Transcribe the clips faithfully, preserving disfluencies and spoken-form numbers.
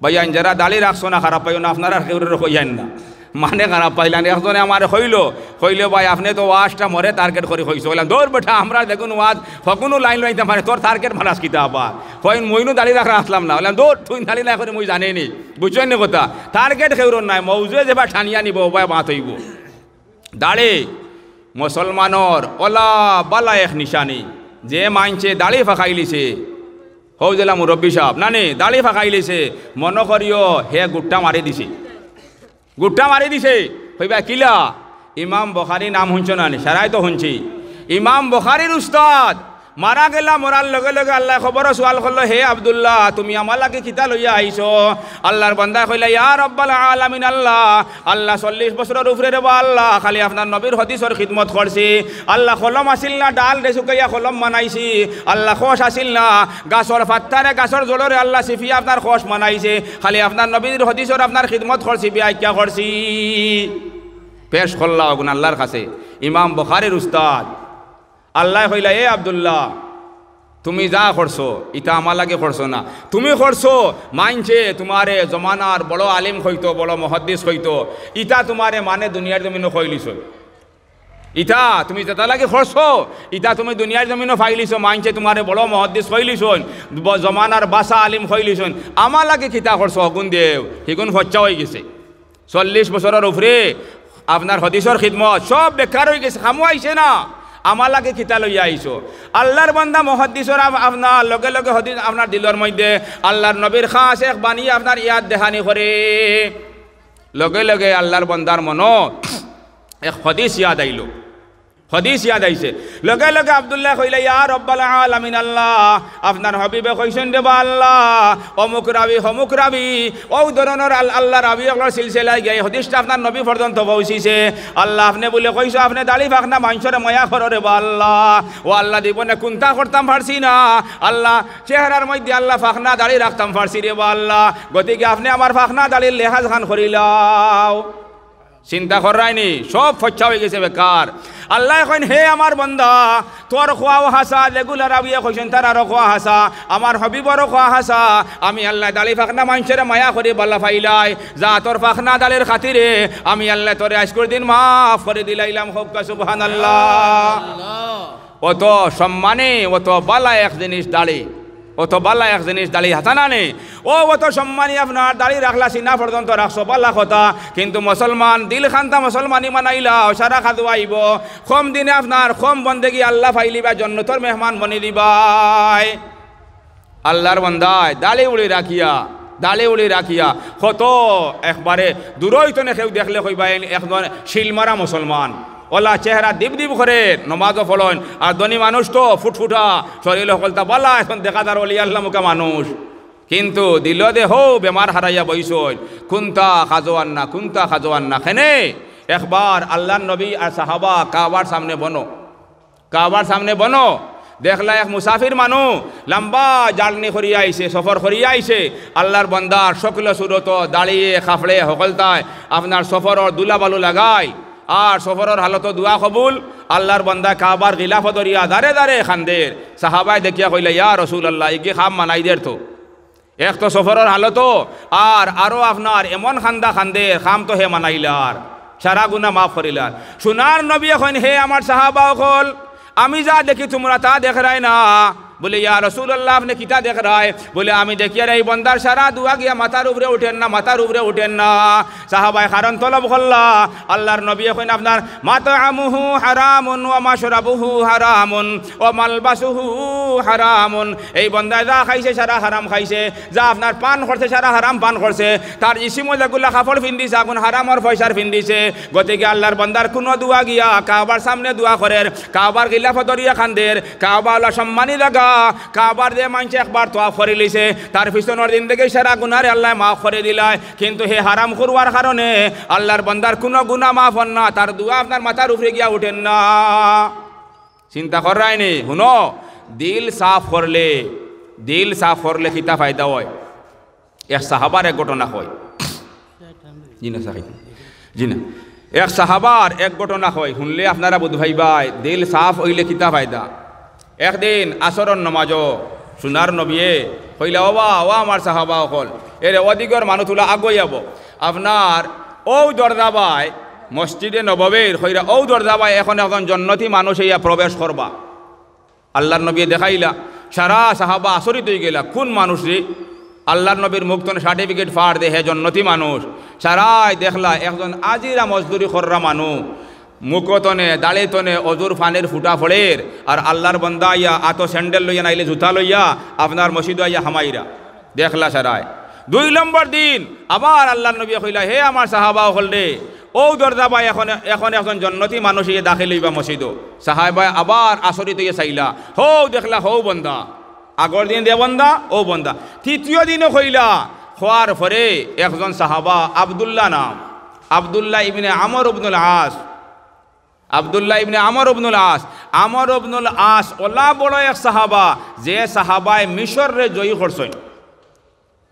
ভাইয়াইন, যারা দাড়ি রাখছো না, খারাপ পাইও না, আপনারার কেউরে কইয়াইন না। মানে খারাপ পাইলাম, একজনে আমারে কইলো, কইলো, "ভাই, আপনে তো ওয়াজটা মরে target করি কইছো।" কইলাম, "দূর বেটা, আমরা দেখুন ওয়াজ, হকুনু লাইন লইতাম পারে, তোর target মারাস কিতা আবার?" কইন, "মুইনু দাড়ি রাখরা আসলাম না।" কইলাম, "দূর, তুই দাড়ি না করে মুই জানি নি।" বুঝছইন নি কথা? Target কেউরর নাই, মৌজুয়ে যেবা টানিয়া নিবো, ওবায় বাত অইবো। দাড়ি মুসলমানর অলা বালা এক নিশানি, যে মাইনষে দাড়ি ফাকাইলিছে, হউ যেলা মুরব্বি সাব, নানি, দাড়ি ফাকাইলিছে, মনো করিও হে গুট্টা মারি দিছে। গুট্টা মারি দিছে। কইবা, "কিলা?" ইমাম বুখারী নাম হুনছো না নি? সারাই তো হুনছি। ইমাম বুখারীর উস্তাদ মারা গেলা, মরার লগে লগে আল্লায় কবরো সুয়াল করলো, "হে আব্দুল্লাহ, তুমি আমার লাগি কিতা লইয়া আইছো?" আল্লাহর বান্দায় কইলা, "ইয়া রব্বাল আলামিন আল্লাহ, আল্লাহ চল্লিশ বছরর উপরে রে বা আল্লাহ, খালি আপনার নবীর হাদিসর খিদমত করছি। আল্লাহ কলম আছিল না, ডালরে শুকাইয়া কলম বানাইছি। আল্লাহ কষ আছিল না, গাছর পাত্তারে, গাছর জড়রে আল্লাহ চিপিয়া আপনার কষ বানাইছে। খালি আপনার নবীর হাদিসর আপনার খিদমত করছি, বিয়াইক্কা করছি।" পেশ করলা অগুন আল্লাহর কাছে। ইমাম বুখারীর উস্তাদ। আল্লায় কইলা, "এ আব্দুল্লাহ, তুমি যা করছো, ইতা আমার লাগি করছো না। তুমি করছো, মাইনষে তুমারে জমানার বড় আলিম কইতো, বড় মুহাদ্দিস কইতো, ইতা তুমারে মানে দুনিয়ার জমিনো কইলিছইন। ইতা তুমি যেতা লাগি করছো, ইতা তুমি দুনিয়ার জমিনো পাইলিছো, মাইনষে তুমারে বড় মুহাদ্দিস কইলিছইন, ব-, জমানার বাছা আলিম কইলিছইন। আমার লাগি কিতা করছো, অগুন দেও।" হিগুন ফচ্চা অইগেছে। চল্লিশ বছরর উপরে আপনার হাদিসর খিদমত সব বেকার অইগেছে, কামো আইছে না। আমার লাগি কিতা লইয়া আইছো? আল্লাহর বান্দা মুহাদ্দিসর আপ-, আপনার লগে লগে হাদিস আপনার দিলর মধ্যে আল্লাহর নবীর খাস এক বাণী আপনার ইয়াদ দেহানি করে। লগে লগে আল্লাহর বান্দার মনো এক হাদিস ইয়াদ আইলো। হাদিস ইয়াদ আইছে। লগে লগে আব্দুল্লাহ কইলা, "ইয়া রব্বাল আলামিন আল্লাহ, আপনার হাবিবে কইছইন রে বা আল্লাহ, অমুক রাবি, হমুক রাবি।" অউ ধরনর আল-, আল্লাহ রাবি অকলর সিলসিলায় গিয়া ই হাদিসটা আপনার নবী পর্যন্ত পৌঁছিছে। আল্লাহ, আপনে বুলে কইছো, আপনে দাড়ি ফাকনা মাইনষরে মায়া করো রে বা আল্লাহ। ও আল্লাহ, জীবনে কুন্তা করতাম পারছি না। আল্লাহ, চেহারার মধ্যে আল্লাহ ফাকনা দাড়ি রাখতাম পারছি রে বা আল্লাহ। গতিকে আপনে আমার ফাকনা দাড়ির লেহাজ খান করিলাও। চিন্তা কররায় নি, সব ফচ্চা অইগেছে বেকার। আল্লায় কইন, "হে আমার বান্দা, তোর কওয়াও হাছা, যেগুলা রাবিয়ে কইছইন তারারও কওয়া হাছা, আমার হাবিবরও কওয়া হাছা। আমি আল্লায় দাড়ি ফাকনা মাইনষরে মায়া করি বালা পাইলাই, যা তোর ফাকনা দাড়ির খাতিরে আমি আল্লায় তোরে আইজকুর দিন মাফ করি দিলাইলাম।" কউক্কা সুবহানাল্লাহ। অত সম্মানী, অত বালা এক জিনিস দাড়ি, অত বালা এক জিনিস দাড়ি, হাছা না নি? ও অত সম্মানী আপনার দাড়ি রাখলা, সিনা পর্যন্ত রাখছো, বালা কথা, কিন্তু মুসলমান, দিল খান্তা মুসলমানি বানাইলা, সারা খাজু আইবো, কম দিনে আপনার কম বন্দেগি আল্লাহ পাইলিবা, জন্নতর মেহমান বনি দিবায়। আল্লাহর বান্দায় দাড়ি উড়ি রাখিয়া, দাড়ি উড়ি রাখিয়া, কত একবারে দূরই তনে কেউ দেখলে কইবা, "এইন একজন শিলমারা মুসলমান।" অলা চেহারা দিপ দিপ করে, নমাজও পড়ইন, আর ধনী মানুষ তো ফুটফুটা, শরীর হকলতা বালা, এখন দেখা যার অলি আল্লাহ মুখা মানুষ। কিন্তু দিলো দে হউ বেমার হারাইয়া বইছইন, কুন্তা খাজো আন্না, কুন্তা খাজো আন্না। কেনে একবার আল্লাহর নবী আর সাহাবা কাবার সামনে বনো, কাবার সামনে বনো, দেখলা এক মুসাফির মানু লম্বা journey করিয়া আইছে, সফর করিয়া আইছে। আল্লাহর বান্দার শক্ল সুরত, দাড়িয়ে, কাপড়ে, হকলতায় আপনার সফরর ধুলা বালু লাগাই, আর সফরর হালতো দোয়া কবুল। আল্লাহর বান্দা কাবার গিলাফ ধরিয়া দারে দারে কান্দের। সাহাবায় দেখিয়া কইলা, "ইয়া রাসূলুল্লাহ, ইগি কাম মানাই দের তো।" এক তো সফরর হালতো, আর আরো আপনার এমন কান্দা কান্দের, কাম তো হে মানাইলার, সারা গুনা মাফ করিলার। সোনার নবীয়ে কইন, "হে আমার সাহাবা অকল, আমি যা দেখি তুমরা তা দেখরায় না।" বুলে, "ইয়া রাসূলুল্লাহ, আপনে কিতা দেখরায়?" বুলে, "আমি দেখিয়ার এই বন্দার সারা দোয়া গিয়া মাথার উপরে উঠের না, মাথার উপরে উঠের না।" সাহাবায় কারণ তলব করলা, আল্লাহর নবীয়ে কইন, "আপনার মাতআমুহু হারামুন ওয়া মাশরাবুহু হারামুন ওয়া মালবাসুহু হারামুন।" এই বন্দায় যা খাইছে, সারা হারাম খাইছে, যা আপনার পান করছে, সারা হারাম পান করছে। তার জিসিমো যেগুলা কাপড় ফিন্দিছে, অগুন হারামর পয়সার ফিন্দিছে। গতিকে আল্লাহর বান্দার কুনু দোয়া গিয়া কাবার সামনে দোয়া করের, কাবার গিলাফ ধরিয়া কান্দের, কাবা অলা সম্মানী জাগা, কাবার যে মানষে একবার তওয়াফ করিলিছে, তার পিছনর জিন্দেগির সারা গুনারে আল্লায় মাফ করি দিলায়। কিন্তু হে হারাম খুর অওয়ার কারণে আল্লাহর বান্দার কুনু গুনা মাফ অর না, তার দোয়া আপনার মাথার উপরে গিয়া উঠের না। চিন্তা কররায় নি? হুনো, দিল সাফ করলে, দিল সাফ করলে কিতা ফায়দা অয়? এক সাহাবার এক ঘটনা কই। জি না, সাহেব। জি না। এক সাহাবার এক ঘটনা কই, হুনলে আপনারা বুঝ পাইবায়, দিল সাফ অইলে কিতা ফায়দা। একদিন আসরর নমাজো সোনার নবিয়ে কইলা, "ও বা, ও আমার সাহাবা অকল, এরে অদিগর মানুষ তুলা আগুয়াইবো। আপনার অউ দরজা বায়, মসজিদে নববীর কইরা অউ দরজা বায় এখন একজন জন্নতি মানুষ ইয়া প্রবেশ করবা।" আল্লাহর নবী দেখাইলা, সারা সাহাবা আচরিত অইগেলা, "কুন মানুষ রে?" আল্লাহর নবীর মুখ তনে সার্টিফিকেট ফাড় দে, হে জন্নতি মানুষ। সারায় দেখলা একজন আজিরা মজদুরি কররা মানুষ, মুখ তনে, দাড়ি তনে অজুর পানির ফুটা ফড়ের, আর আল্লাহর বন্দা আইয়া আতো স্যান্ডেল লইয়া নাইলে জুতা লইয়া আপনার মসজিদো আইয়া হামাইরা। দেখলা সারায়। দুই নম্বর দিন আবার আল্লাহর নবী কইলা, "হে আমার সাহাবা অকল রে, অউ দরজা বায় এখন, এখন একজন জন্নতি মানুষ ইয়া দাখিল অইবা মসজিদো।" সাহাবায় আবার আচরিত অইয়া চাইলা, হউ দেখলা, হউ বন্দা। আগর দিন যে বন্দা, অউ বন্দা। তৃতীয় দিনও কইলা, কওয়ার পরে একজন সাহাবা আব্দুল্লাহ নাম, আব্দুল্লাহ ইবনে আমর ইবনুল আস, আব্দুল্লাহ ইবনে আমর ইবনুল আস, আমর ইবনুল আস অলা বড় এক সাহাবা, যে সাহাবায় মিশররে জয়ী করছইন।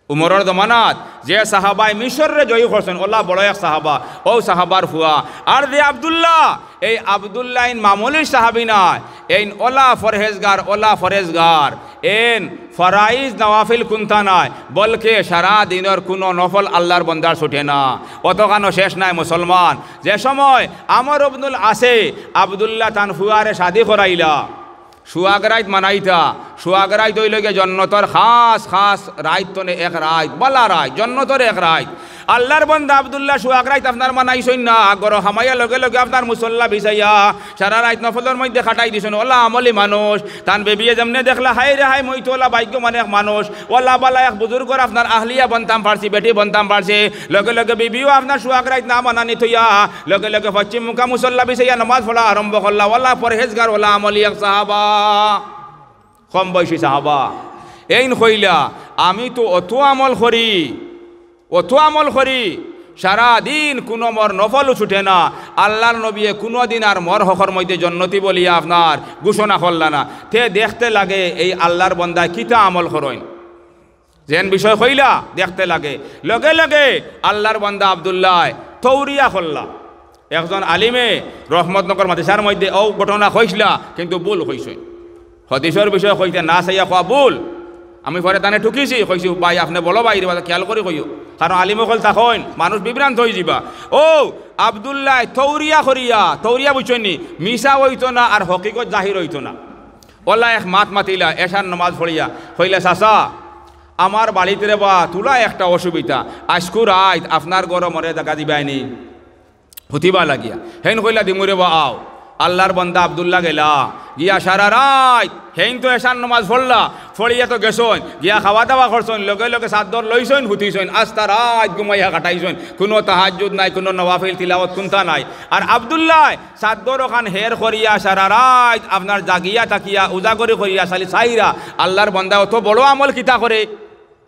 উমরর জমানাত যে সাহাবায় মিশররে জয়ী করছইন, অলা বড় এক সাহাবা, অউ সাহাবার ফুয়া। আর যে আব্দুল্লাহ, এই আব্দুল্লাহ ইন মামুলি সাহাবি নায়, এইন অলা ফরহেজগার, অলা ফরহেজগার, এইন ফরাইজ নওয়াফিল কুন্তা নায়, বলকে সারা দিনর কুনু নফল আল্লাহর বন্দার ছুটে না। অতখানো শেষ নায় মুসলমান। যে সময় আমর ইবনুল আসে আব্দুল্লাহ তান ফুয়ারে শাদি করাইলা, সুয়াগ রাইত মানাইতা, সুয়াগ রাইত অইলো গিয়া জন্নতর খাস খাস রাইত তনে এক রাইত, বালা রাইত, জন্নতর এক রাইত। আল্লাহর বন্দা আব্দুল্লাহ সুয়াগ রাইত আপনার মানাইছইন না, ঘরো হামাইয়া লগে লগে আপনার মুসল্লা বিছাইয়া সারা রাইত নফলর মধ্যে কাটাই দিছইন। অলা আমলি মানুষ, তান বেবিয়ে যেমনে দেখলা, হায় রে হায়, মই তো অলা ভাগ্যবান এক মানুষ, অলা বালা এক বুজুর্গর আপনার আহলিয়া বনতাম পারছি, বেটি বনতাম পারছি। লগে লগে বিবিও আপনার সুয়াগ রাইত না মানানি থইয়া লগে লগে পশ্চিম মুখা মুসল্লা বিছাইয়া নমাজ পড়া আরম্ভ করলা। অলা পরহেজগার, অলা আমলি এক সাহাবা, কম বয়সী সাহাবা। এইন কইলা, "আমি তো অত আমল করি, অত আমল করি, সারা দিন কুনু মোর নফলও ছুটে না। আল্লাহর নবিয়ে কুনু দিন আর মোর হকর মধ্যে জন্নতি বলিয়া আপনার ঘোষণা করলা না। তে দেখতে লাগে এই আল্লাহর বন্দায় কিতা আমল করইন।" যেন বিষয় কইলা, দেখতে লাগে। লগে লগে আল্লাহর বান্দা আব্দুল্লায় তৌরিয়া করলা। একজন আলিমে রহমতনগর মাদ্রাসার মধ্যে অউ ঘটনা কইছলা, কিন্তু ভুল কইছইন। হাদিসর বিষয় কইতে না চাইয়া কওয়া ভুল। আমি পরে তানে ঠুকিছি, কইছি, "ভাই, আপনে বড় ভাই রে, খেয়াল করি কইও।" কারণ আলিম অকল থাকইন, মানুষ বিভ্রান্ত অইযিবা। অউ আব্দুল্লায় তৌরিয়া করিয়া, তৌরিয়া বুঝছইন নি? মিছা অইতো না আর হকিকত জাহির অইতো না। অলা এক মাত মাতিলা, এশার নমাজ পড়িয়া, কইলা, "চাচা, আমার বাড়িত রে বা তুলা একটা অসুবিধা, আইজকু রাইত আপনার ঘরো মোরে জাগা দিবায়নি হুতিবা লাগিয়া।" হেইন কইলা, "দিমু রে বা, আও।" আল্লাহর বান্দা আব্দুল্লাহ গেলা, গিয়া সারা রাইত, হেইন তো এশার নমাজ পড়লা, পড়িয়া তো গেছইন, গিয়া খাওয়া দাওয়া করছইন, লগে লগে চাদ্দর লইছইন, হুতিছইন, আস্তা রাইত ঘুমাইয়া কাটাইছইন, কুনু তাহাজ্জুদ নাই, কুনু নওয়াফিল তিলাওয়াত কুন্তা নাই। আর আব্দুল্লায় চাদ্দর অখান হের করিয়া সারা রাইত আপনার জাগিয়া থাকিয়া উজাগরি করিয়া খালি চাইরা, আল্লাহর বান্দা অত বড় আমল কিতা করে,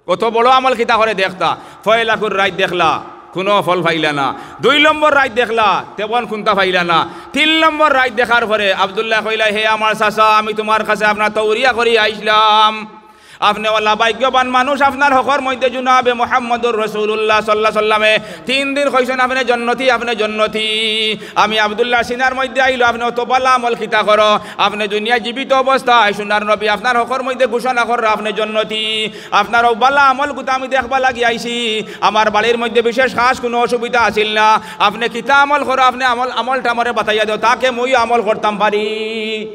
অত বড় আমল কিতা করে দেখতা। পয়লাকুর রাইত দেখলা, কুনু ফল পাইলা না। দুই নম্বর রাইত দেখলা, তেমন কুন্তা পাইলা না। তিন নম্বর রাইত দেখার পরে আব্দুল্লায় কইলা, "হে আমার চাচা, আমি তুমার কাছে আপনার তৌরিয়া করি আইছলাম।" আপনে অলা ভাগ্যবান মানুষ, আপনার হকর মধ্যে জুনাবে মুহাম্মদুর রাসূলুল্লাহ সাল্লাল্লাহু আলাইহি ওয়াসাল্লামে তিন দিন কইছইন, "আপনে জন্নতি, আপনে জন্নতি।" আমি আব্দুল্লাহর সিনার মধ্যে আইলো, আপনে অত বালা আমল কিতা করো? আপনে দুনিয়া জীবিত অবস্থায় সোনার নবী আপনার হকর মধ্যে ঘোষণা কররা, আপনে জন্নতি। আপনার অউ বালা আমল গুতা আমি দেখবার লাগি আইছি। আমার বাড়ির মধ্যে বিশেষ খাস কুনু অসুবিধা আছিল না। আপনে কিতা আমল করো, আপনে আমল, আমলটা আমারে বাতাইয়া দেও, তাকে মুইও আমল করতাম পারি।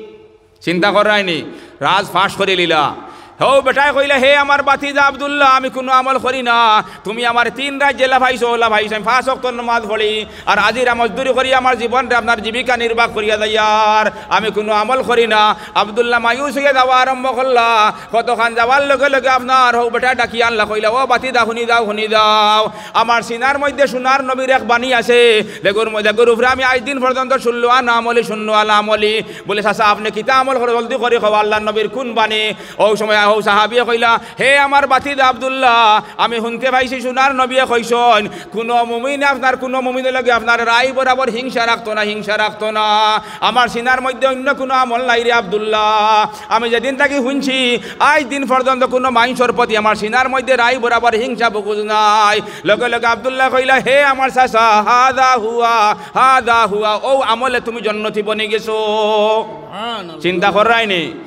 চিন্তা কররায়নি, রাজ ফাঁস করিলিলা। হউ বেটায় কইলা, "হে আমার ভাতিজা আব্দুল্লাহ, আমি কুনু আমল করি না। তুমি আমারে তিন রাইত যে লাফাইছো, লাফাইছো, আমি পাঁচ ওয়াক্ত নমাজ পড়ি, আর আজিরা মজদুরি করি আমার জীবনরে আপনার জীবিকা নির্বাহ করিয়া যাইয়ার, আমি কুনু আমল করি না।" আব্দুল্লাহ মায়ুস অইয়া যাওয়া আরম্ভ করলা। কতখান যাওয়ার লগে লগে আপনার হউ বেটায় ডাকিয়া আনলা, কইলা, "ও ভাতিজা, হুনি যাও, হুনি যাও। আমার সিনার মধ্যে সোনার নবীর এক বাণী আছে, যেগুর ম-, যেগুর উপরে আমি আইজ দিন পর্যন্ত ষোলো আনা আমলি, শূন্য আনা আমলি।" বলে, "চাচা, আপনে কিতা আমল করো? জলদি করি কও, আল্লাহর নবীর কুন বাণী?" অউ সময় হউ সাহাবিয়ে কইলা, "হে আমার ভাতিজা আব্দুল্লাহ, আমি হুনতে পাইছি সোনার নবীয়ে কইছইন, কুনু মুমিনে আপনার কুনু মুমিনর লগে আপনার রায় বরাবর হিংসা রাখতো না, হিংসা রাখতো না। আমার সিনার মধ্যে অইন্য কুনু আমল নাই রে আব্দুল্লাহ। আমি যেদিন থাকি হুনছি, আইজ দিন পর্যন্ত কুনু মাইনষর প্রতি আমার সিনার মধ্যে রায় বরাবর হিংসা বুগুজ নাই।" লগে লগে আব্দুল্লাহ কইলা, "হে আমার চাচা, হাদা হুয়া, হাদা হুয়া, অউ আমলে তুমি জন্নতি বনি গেছো।" সুবহানাল্লাহ। চিন্তা কররায়নি?